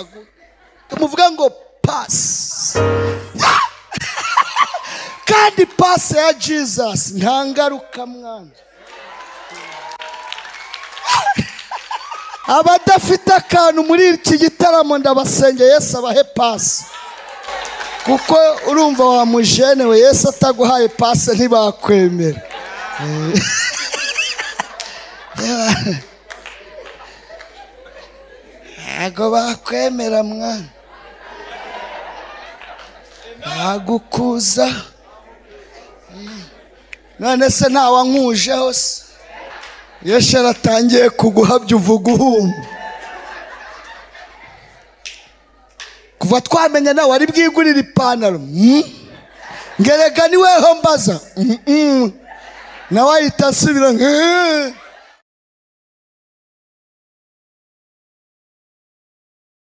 Bagura muvuga ngo pass. Kandi pass ya Jesus nta ngaruka mwana. Abadafite akantu muri iki gitaramo ndabasenge Yesu abahe pass. Kuko urumva wa mujene we, Yesu ataguhaye pass ntibakwemera. Ntago bakwemera mwana. Bagukuza. None se ntawankujeho se? Yesu aratangiye kuguhabya uvuga uhumba. Kuva twamenya nawe ari bwigurira ipantaro. Ngerega ni weho mbaza. Nawe ahita asubira.